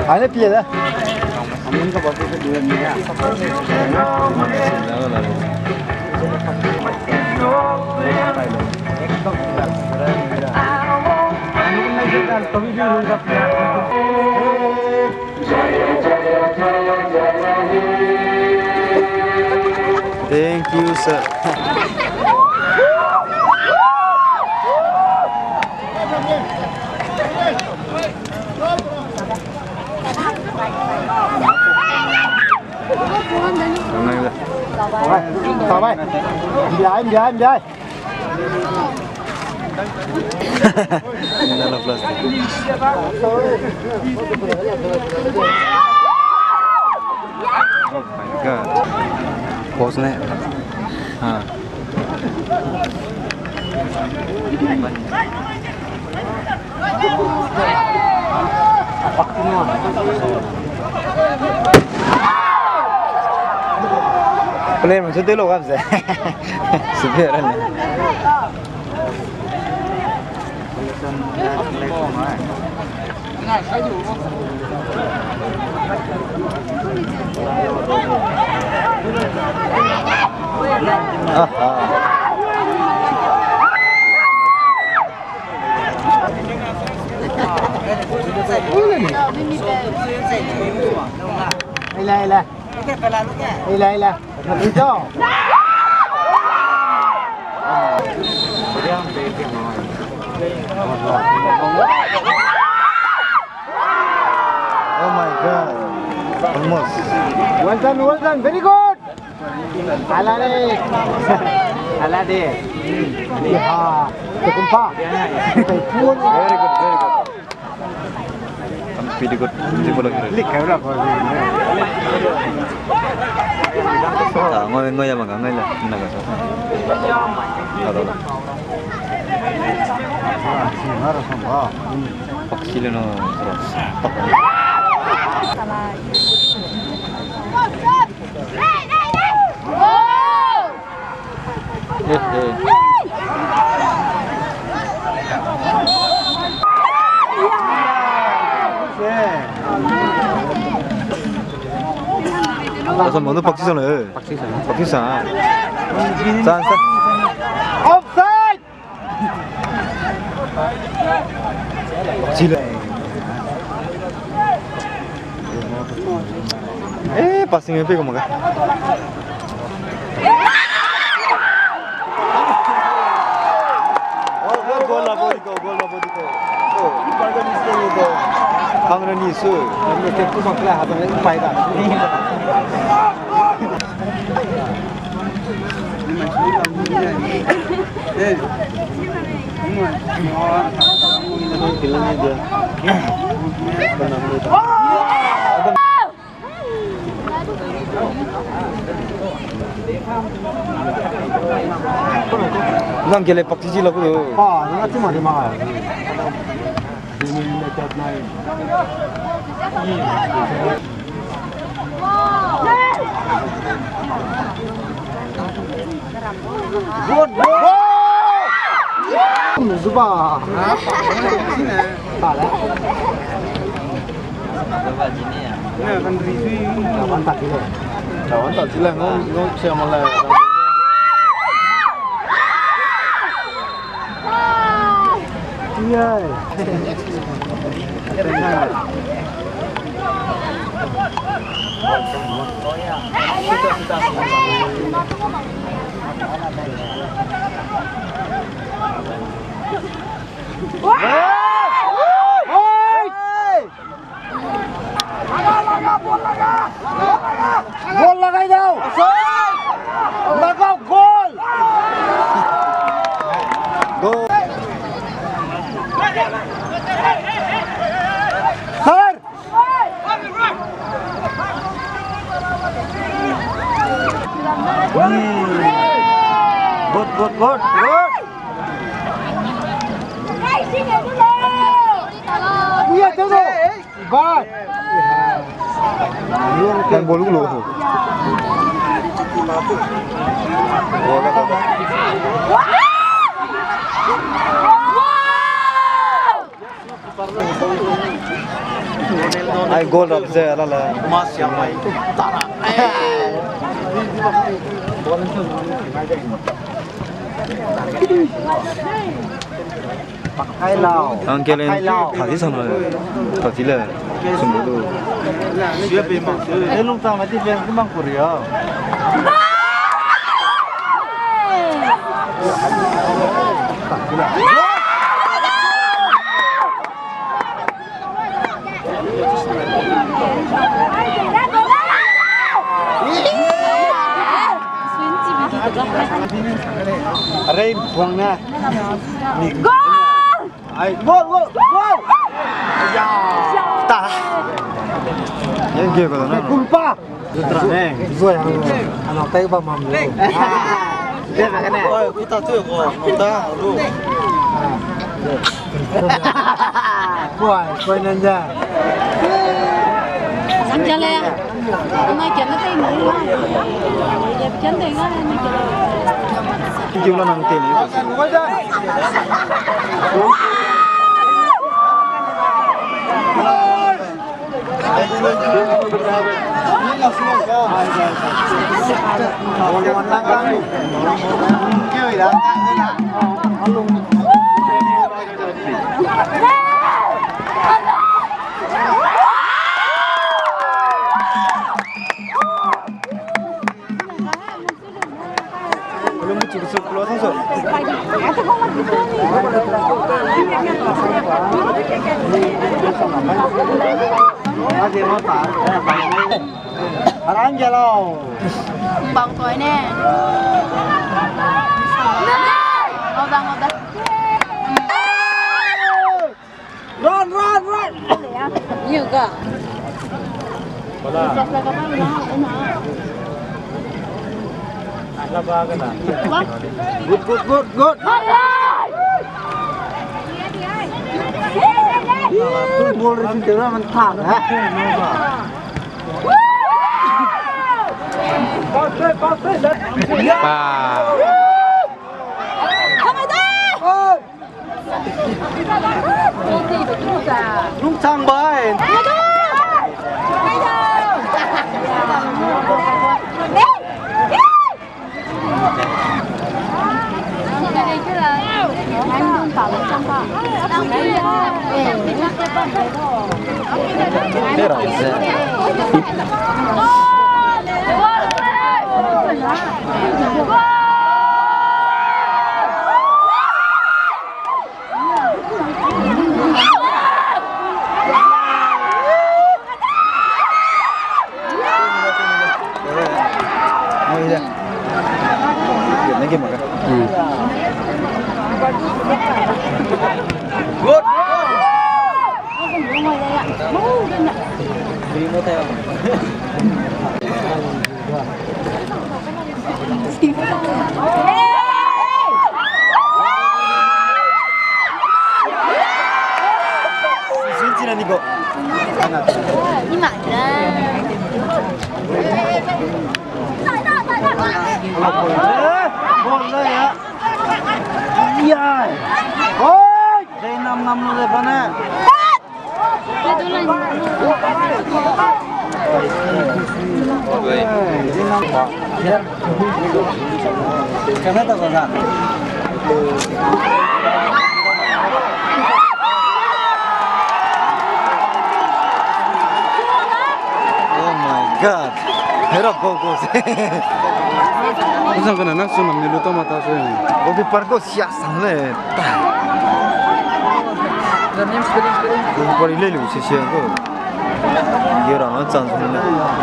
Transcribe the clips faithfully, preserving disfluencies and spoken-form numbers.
Ane pie da. Thank you, sir. Bye, bye. Bye, bye. None of plastic. Oh my God. Pause ne. Ha. Player me chu de lo gap ze. Super ne. Ila, ila. Ila, ila. Ito. Oh my God. Almost. Well done, well done. Very good. Ala de. Ala de. Ha. Tekumpa. Very good, very good. Pretty good, pretty good. Lik kai ra ko. Ah, ngoi, ngoi ya ma ka, ngoi la, na ka sa. Ada la. Paksi le no, sura. Asa manu paksi sa le. Paksi sa. Paksi sa. Sa, sa. Offside! Chile. Eh, passing pe ko maga. Oh, goal, goal la body ko, goal la body ko. Oh, goal la body ko. Kang ra ni su. Ni te ku mak la ha, pai da. Nang gele pak ti ji la ku du. Pa, nang chu ma de ma. Good, good. Zuba. Tale. Tawan tak chile. Tawan tak chile, ngau, ngau siama le. Yay. Goal lagai dau. Lagau goal. Goal. Sir. Hmm. Good, good, good, good. Iya, tudo. Bye. Yang bolu lo. Ai goal rap ze la la. Ang kelen thati sang le, thati le, sum du. Ei, lung tang na defense ke mang kuria. Arei, buang na. Goal! Ai, goal, goal, goal! Ya! Ta! Ye ge ko na. Kulpa! Zoi, ano, tai ba mam lu. Oi, kuta tu ko, kuta lu. Kuai, kuai nan ja. Sang ja le. Ana kia na tai ni. Ye kia tai ga na kia. Kiu la nang te ni. Arang ge lau. Bang toi ne. Ngau da, ngau da. Run, run, run! Ni ga. Good, good, good, good. Ball rin te ra man tha na. Wow. Nungchang bai. Oh my God. Hera go go se. Isang kana na sunam ni luto mata se. Goalkeeper ko siak sang le. Goalkeeper ile lu se se ko. Ye ra ma chance ne.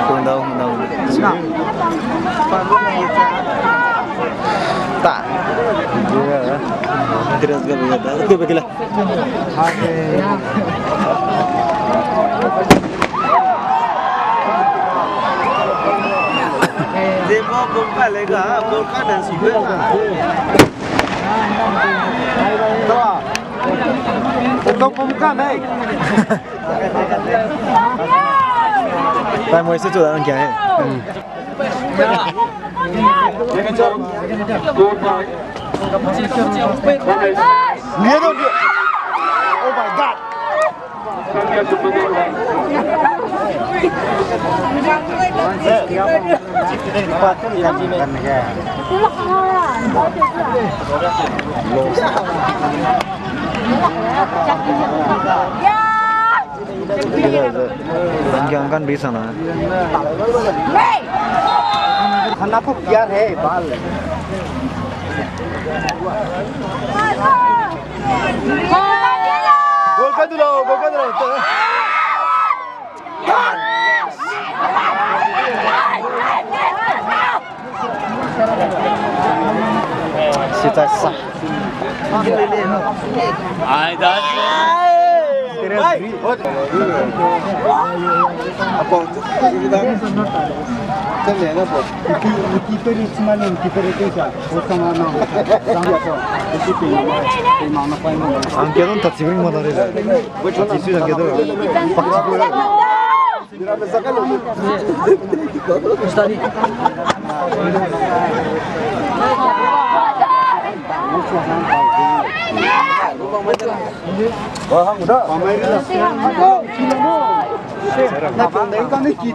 Kung dau, kung dau. Ta. Ye ra. Teras ga ga ta. Tu be kila. Time waste chu da kia he. Oh my God. Anggiang kan bi sana. खाना को प्यार है बाल। Gol ka du lau, gol ka du lau. Sita sa. Ai da. Keeper is man, keeper is. Ang kedon ta chibring mana re. Pak chibu.